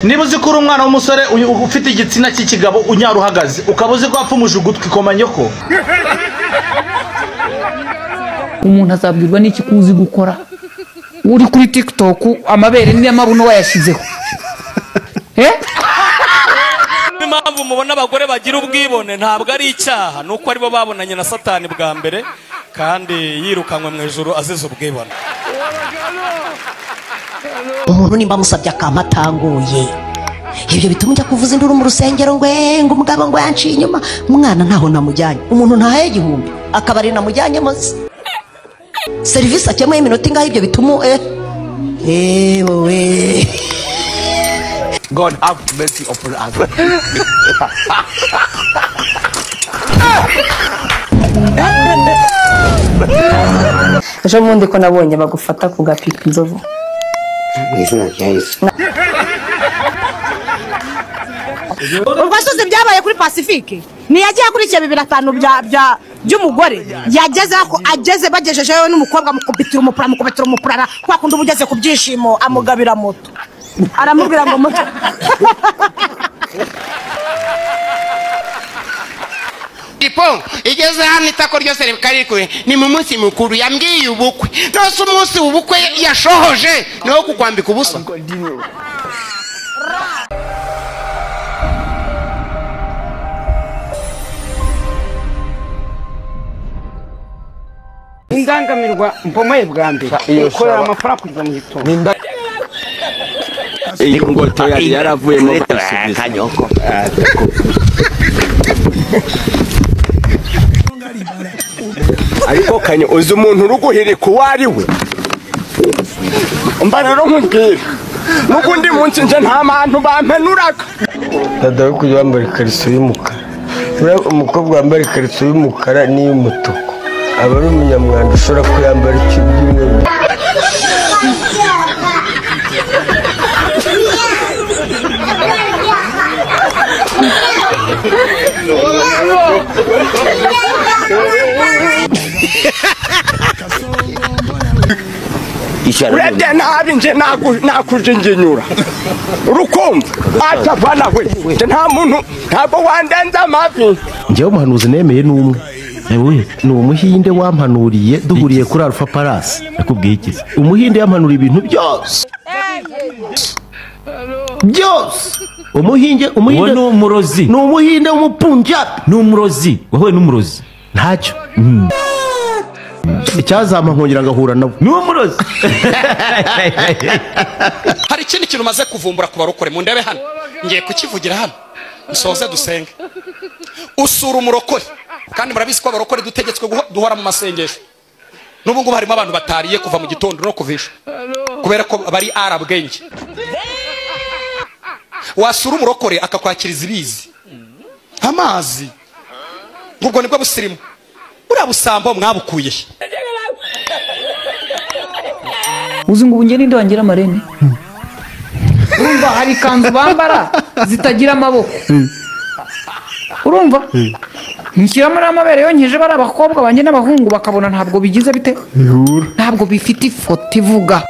Niba uzi ko uri umwana w'umusore ufite igitsina cy'ikigabo unyara uhagaze, ukaba uzi ko wapfumuje ugutwi, koma nyoko. Umuntu azabwirwa n'iki ko uzi gukora uri kuri TikTok amabere n'amabuno wayashyizeho? Impamvu mubona abagore bagira ubwibone ntabwo ari icyaha, nuko aribo babonanye na Satani bwa mbere kandi yirukanwe mu ijuru azize ubwibone. Umuntu nimba amusabye akampa atanguye, ibyo bituma ujya kuvuza induru mu rusengero ngo ngo umugabo ngo yanciye inyuma, umwana ntaho namujyanye, umuntu ntahaye 1000 akabari namujyanyemo serivisi akemuye iminota ingahe, ibyo bituma wowe. God have mercy upon us. Ejo bundi ko nabonye bagufata ku gapika inzovu. Ubwo asuze byabaye kuri Pacifique, ntiyagiye akurikiye 2500 by'umugore, yageze aho ageze bagejejeyo n'umukobwa amukubitira umupura, amukubitira umupura kwa kundi uba ugeze ku byishimo, amugabira moto, aramubwira ngo moto. Ipo igeze hano itako ryose rikari ni mu munsi mukuru yambwiye ubukwe, nose umunsi ubukwe yashohoje niwo kukwambika ubusa. Indangamirwa mpomaye bwa mbere ukorera amafaranga kugeza mu gitondo. Iyi ngoto yari yaravuyemo kanyoko. Ariko kanyo uzi umuntu uruguhirika uwo ari we, mba rero nkubwira n'ukundi munsi nje nta bantu bampenuraga. Dada we kujya wambara ikariso y'umukara, umukobwa wambara ikariso y'umukara n'iy'umutuku aba ari umunyamwanda, ushobora kuyambara icyumweru. Urebye nabi nje nakujenjenyura urukumva atavana we nje nta muntu ntabwo wandenza amavi. Njyewe umuhanuzi nemeye n'umwe, ni umuhinde wampanuriye duhuriye kuri Alpha Palace. Nakubwiye iki? Umuhinde yampanuriye ibintu byose byose. Umuhinde ni umurozi, ni umuhinde w'umupunjabi, ni umurozi wahuye n'umurozi ntacyo icyazampa nkongera ngahura nabo, ni umurozi. Hari ikindi kintu maze kuvumbura ku barokore, mu ndebe hano ngiye kukivugira hano nsoze dusenge. Usura umurokore, kandi murabizi ko abarokore dutegetswe duhora mu masengesho. N'ubu ngubu harimo abantu batariye kuva mu gitondo no kuvisha kubera ko bari arabwenge. Wasura umurokore akakwakiriza ibizi amazi, ubwo nibwo busirimu buriya busambo mwabukuye. Uzi ngo ubunge ninde wangira amarene? Urumva hari ikanzu bambara zitagira amaboko, urumva nshyiramo n'amabere yonkeje bari abakobwa banjye n'abahungu bakabona ntabwo bigize bite, ntabwo bifite ifoto ivuga.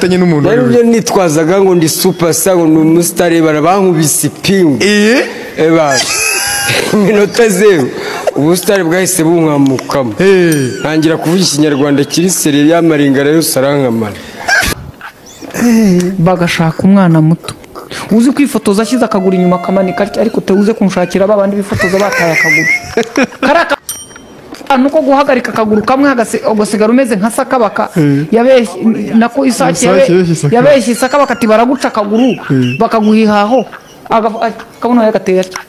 Rero ibyo nitwazaga ngo ndi superstar ngo ni umusitari, barabankubise ipingu iminota 0, ubusitari bwahise bunkamukamo ntangira kuvuga ikinyarwanda kiri seriye, y'amaringara yose arankamara. Bagashaka umwana muto uzi kwifotoza ashyize akaguru inyuma akamanika, ariko uze kunshakira babandi bifotoza bataye akaguru karaka nuko guhagarika akaguru kamwe ugasigara umeze nka sakabaka yabeshye, nako isake yabeshye sakabaka ati baraguca akaguru bakaguhihaho akabona yagateye atya.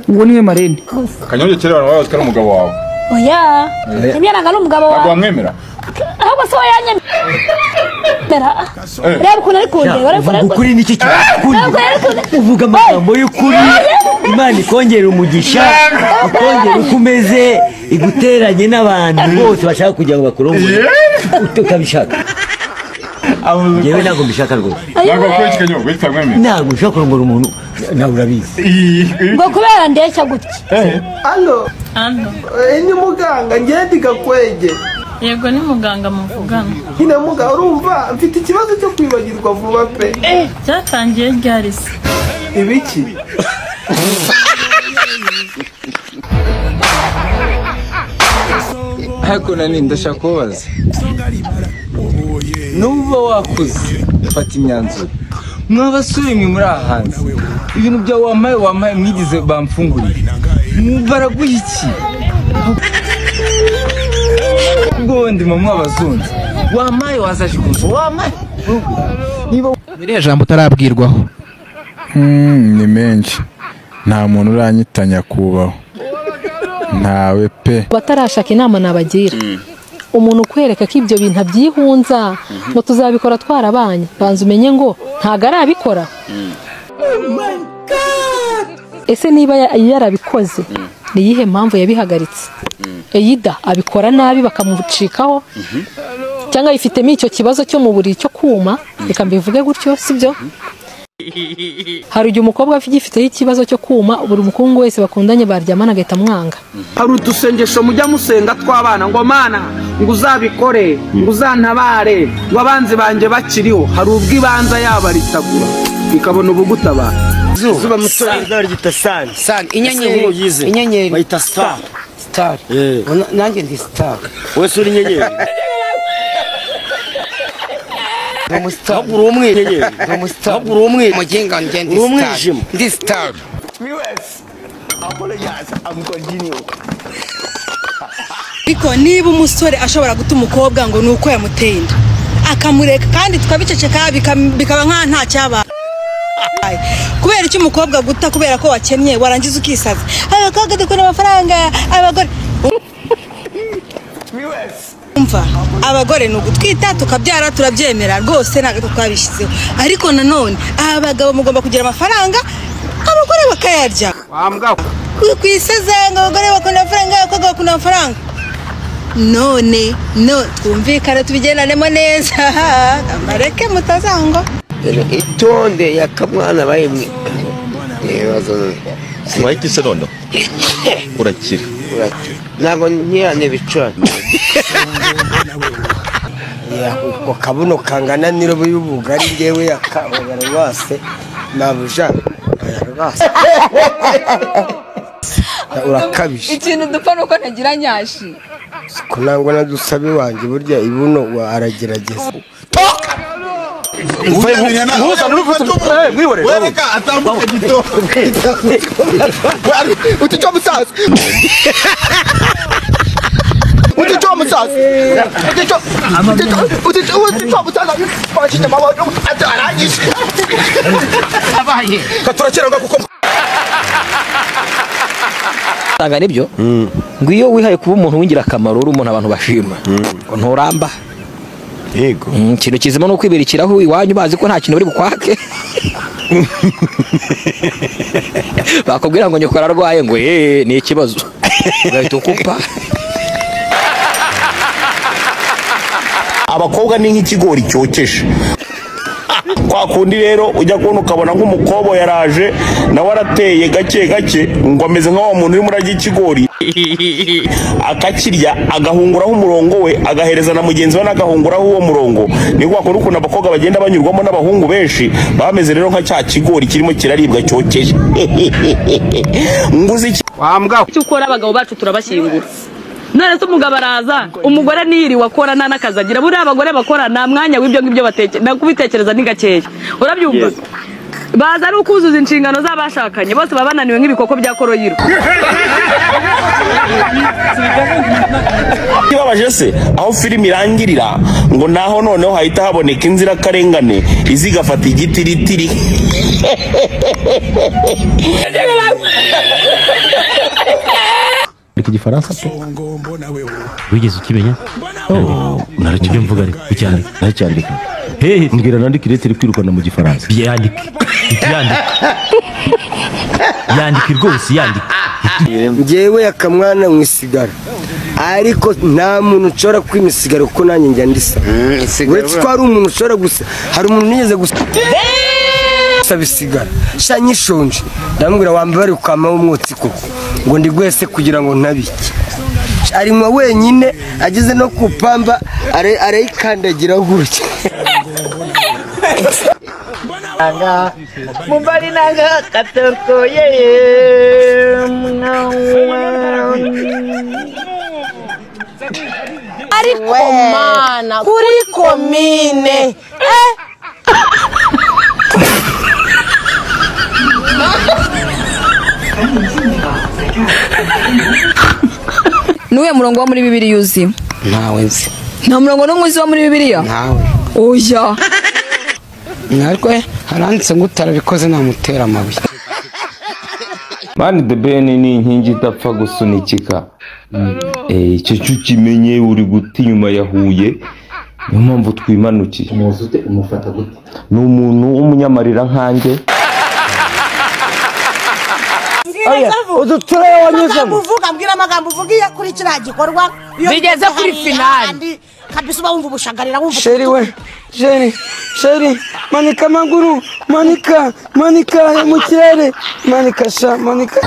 Uwo niwe marene. Kanyonge kera abantu babazi ko ari umugabo wawe. Oya, yemeraga ari umugabo wawe. Ntabwo wamwemera? Ahubwo se we yanyemera. Reba ukuntu ari kundeba, uvuga ukuri n'iki kintu, uvuga amagambo y'ukuri, Imana ikongera umugisha, ikongera uko umeze, iguteranye n'abantu bose bashaka kugira ngo bakurongore, utabishaka. Njyewe ntabwo mbishaka rwose. Ntabwo ushaka kurongora umuntu nawe urabizi. Ngo kubera ndeshya gutya. Alo, ni muganga ngende gakwege. Yego ni muganga muvugana. Nyine muga urumva mfite ikibazo cyo kwibagirwa vuba pe. Cyatangiye ryari se? Ibiki? Ariko nani ndashaka kubaza, nuba wakuze fata imyanzuro. Mwabasore mwe muri aha hanze, ibintu bya wampaye mwigize bamfunguriye, baraguha iki? Ubwo wenda mama mwabazunze wampaye wazaje kunso wampaye niba iriya jambo utarabwirwaho. Ni menshi, nta muntu uranyita nyakubahwa, ntawe pe. Batarashaka inama nabagira, umuntu ukwereka ko ibyo bintu abyihunza ngo tuzabikora twarabanye, banza umenye ngo ntago arabikora. Ese niba yarabikoze ni iyihe mpamvu yabihagaritse? Eyida abikora nabi bakamucikaho, cyangwa yifitemo icyo kibazo cyo mu buriri cyo kuma, reka mbivuge gutyo, sibyo? Hari igihe umukobwa agifiteho ikibazo cyo kuma, buri mukungu wese bakundanye baryamana agahita amwanga. Hari udusengesho mujya musenga tw'abana ngo mana ngo uzabikore, ngo uzantabare, ngo abanzi banjye bakiriho. Hari ubwo ibanza yabaritagura ikabona ubugutabara. Zuba musore ryita sun. Sun inyenyeri, inyenyeri bayita star. Star. Nanjye ndi star. Wese uri inyenyeri. Uri umwe inyenyeri. Uri umwe. Muginga nje ndi star. Ndi star. Viewers, apologize, I'm continue. Ariko niba umusore ashobora guta umukobwa ngo nuko yamuteye inda akamureka kandi tukabiceceka bikaba nka nta cyabaye, kubera icyo umukobwa guta kubera ko wakennye warangiza ukisaza, abakobwa dukunda amafaranga, abagore umva abagore ni ugutwita tukabyara turabyemera rwose ntabwo twabishyizeho, ariko nanone abagabo mugomba kugira amafaranga abagore bakayarya. Kwisaza ngo abagore bakunda amafaranga, abakobwa bakunda amafaranga, none no twumvikane tubigendanemo neza, amareke mutazango itonde yakamwana bayimwe. Wahita none urakira ntabwo nkirane bicurane. Ako kabuno kangana n'irobo y'ubugari ngewe yakabagara rwose nabuja rwose urakabije. Ikintu dupfa nuko ntagira nyashi ko nangwa nadusabe wanjye burya ibuno aragerageza. Tanga nibyo ngo iyo wihaye kuba umuntu w'ingirakamaro uri umuntu abantu bashima nturamba. Yego. Ikintu kizima no kwibirikiraho iwanyu bazi ko nta kintu bari bukwake. Bakubwira ngo nyoko ararwaye ngo ni ikibazo. Ugahita ukupa. Abakobwa ni nk'ikigori cyokeje. Kwa kundi rero ujya kubona ukabona nk'umukobo yaraje nawe arateye gake gake ngo ameze nk'aho umuntu urimo urarya ikigori, akakirya agahunguraho umurongo we, agahereza na mugenzi we n'agahunguraho uwo murongo. Ni kwa kundi ukuntu abakobwa bagenda banyurwamo n'abahungu benshi bameze rero nka cya kigori kirimo kiraribwa cyokeje. Nguzi wambwa icyo ukora abagabo bacu turabashyingura. None se umugabo araza umugore niyiriwe akora nta n'akazi agira, buriya abagore bakora nta mwanya w'ibyo ngibyo kubitekereza ni gakeya, urabyumva? Baza ari ukuzuza inshingano z'abashakanye bose baba bananiwe nk'ibikoko bya koroyiro. Ibabaje se aho filimi irangirira ngo naho noneho hahita haboneka inzirakarengane izigafata igitiritiri. Ariko igifaransa pe wigeze ukimenya? Oh, naracyandika mvuga ariko ucyandika. Naracyandika. Hehe, mbwira nandike irete iri kwirukana mu gifaransa. Yandike. Yandike. Yandike rwose yandike. Ngewe yakamwana mwisigara, ariko nta muntu ushobora kwimisigara kuko nanjye njya ndisa. Uretse ko hari umuntu ushobora gusa, hari umuntu nigeze gusa bisigara sha nyishonje ndamubwira wambare ukama w'umwotsi koko ngo ndigwese kugira ngo ntabike, arinywa wenyine Ageze no ku pamba arayikandagira gutya. Mubali nanga katoko yeye. Ariko mana kuri komine Nuwe murongo wa muri Bibiliya uzi? Ntawe nzi. Nta murongo n'umwe uzi wa muri Bibiliya? Ntawe. Oya. Narwo haranditse ngo utarabikoze namutera amabuye. Mani The Ben ni inkingi idapfa gusunikika. Icyo cyo kimenye uri guta inyuma ya Huye, niyo mpamvu twimanukiye. Umuzi umufata gute? Ni umuntu w'umunyamarira nkanjye. Uduturere wanyuzemo. Uvuga mbwira amagambo uvugiye kuri kiriya gikorwa. Bigeze kuri finali. Kabisa uba wumva ubushagarira wumva. Sheri we, sheri, sheri, manika amaguru, manika, manika mu kirere, manika sha, manika.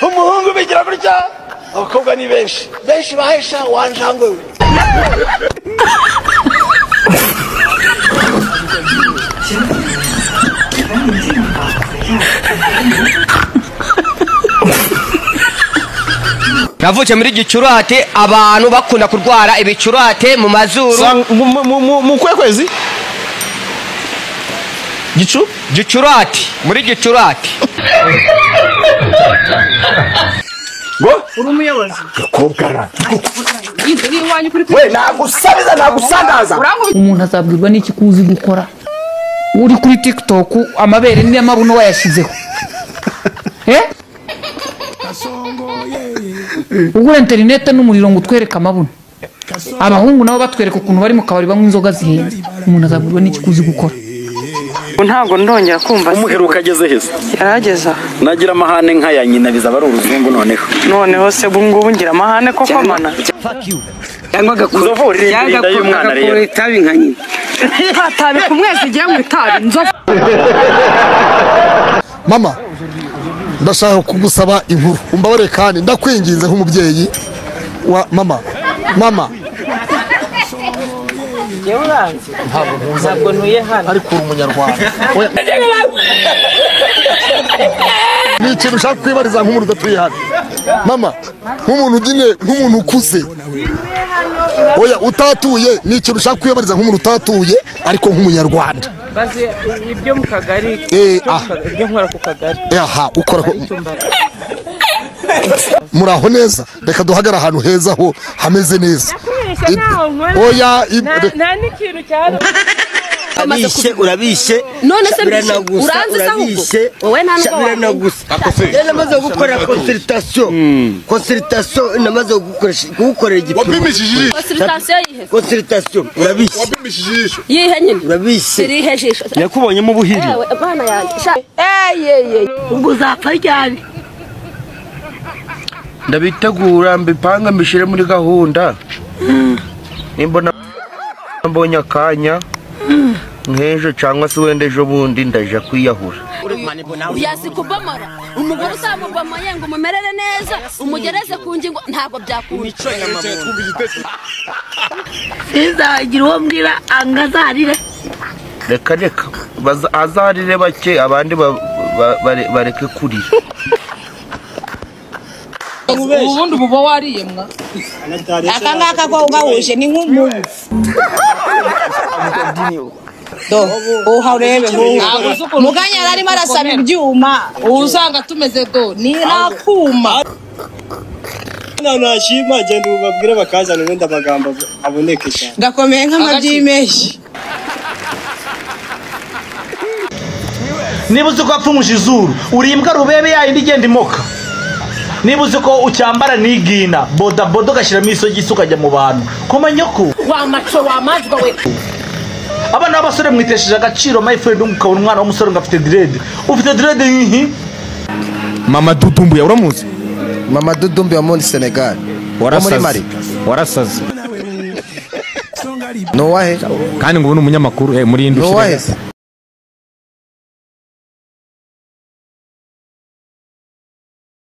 Umuhungu bigira gutya, abakobwa ni benshi. Benshi bahesha wanjangwe we. Navukiye muri Gicurate, abantu bakunda kurwara ibicurate mu mazuru. Mu kwezi? Gicu? Gicurate, muri Gicurate. Ngo? Uri umuyobozi. Gakobwa. We nagusabiza nagusandaza. Umuntu azabwirwa n'iki kuzi gukora? Uri kuri TikTok amabere n'amabuno wayashizeho. Ugura internet n'umuriro ngo utwereke amabuno. Abahungu nabo batwereka ukuntu bari mu kabari banywa inzoga zihenze. Umuntu azabwirwa n'iki kuzi gukora? Ntabwo ndongera kumva. Umuheruka ageze heza. Yarageza. Nagira amahane nka ya nyina bizaba ari uruzungu noneho. Noneho se bungubu ngira amahane koko mana. Fuck you. Cyangwa agakura itabi nka nyina. Itabi ku mwezi igiye mu itabi nzovu. Mama, ndashaka kugusaba inkuru. Umbabare kandi ndakwinginze nk'umubyeyi wa mama. Mama. Ntabwo ntuye hano. Ariko uri umunyarwanda. Ni ikintu ushaka kwibariza nk'umuntu udatuye hano. Mama, nk'umuntu ugine, nk'umuntu ukuze. Oya, utatuye, ni ikintu ushaka kwibariza nk'umuntu utatuye ariko nk'umunyarwanda. Baze ibyo mu kagari, ibyo nkora ku kagari. Aha, ukora muraho neza, reka duhagara ahantu heza ho hameze neza. Oya, nta n'ikintu cyaro. Urabishe, urabishe. None se uranze se ahubwo? Wowe nta nubwo biranagusa. Namaze gukora consultation. Consultation namaze gukorera igipimo. Wapimishije ijisho. Consultation yihe? Consultation urabishe. Wapimishije ijisho. Yihe nyine? Urabishe. Irihe jisho? Yakubonyemo ubuhiri. Ewe bana yanjye. Eyeye. Ubwo uzapfa ryari? Ndabitegura mbipanga mbishire muri gahunda. Nimbona mbonye akanya nk'ejo cyangwa se wenda ejo bundi ndaja kwiyahura. Yasikubomora umugore uzamubomoye ngo umumerere neza umugereze ku ngingo ntabwo byakunda. Sinzagira uwo mbwira angazarire. Reka reka azarire bake abandi bareke kurira. Ubundi uba wariye mwa. Aka ngaka ko ugahuje ni nk'umubu. Do, uha urebe muganya arimo arasaba ibyuma usanga tumeze do ni nakuma. Nashima genda ubabwire bakazana ubundi amagambo aboneke cyane. Gakomeye nk'amabyi y'impeshyi. Niba uzi ko wapfumuje izuru urimbwa rubebe yayindi igenda imoka. Niba uzi ko ucyambara nigina boda boda ugashyiramo isogisi ukajya mu bantu koma nyoko wa maco wa majwa we. Abana b'abasore mwitesheje agaciro my friend, ukabona umwana w'umusore ngo afite dread, ufite dread nkihi. Mama Dudumbuya uramuzi? Mama Dudumbuya muri Senegal. Warasaze. Warasaze. Nowahe? Kandi ngo ubu ni umunyamakuru muri Nowahe?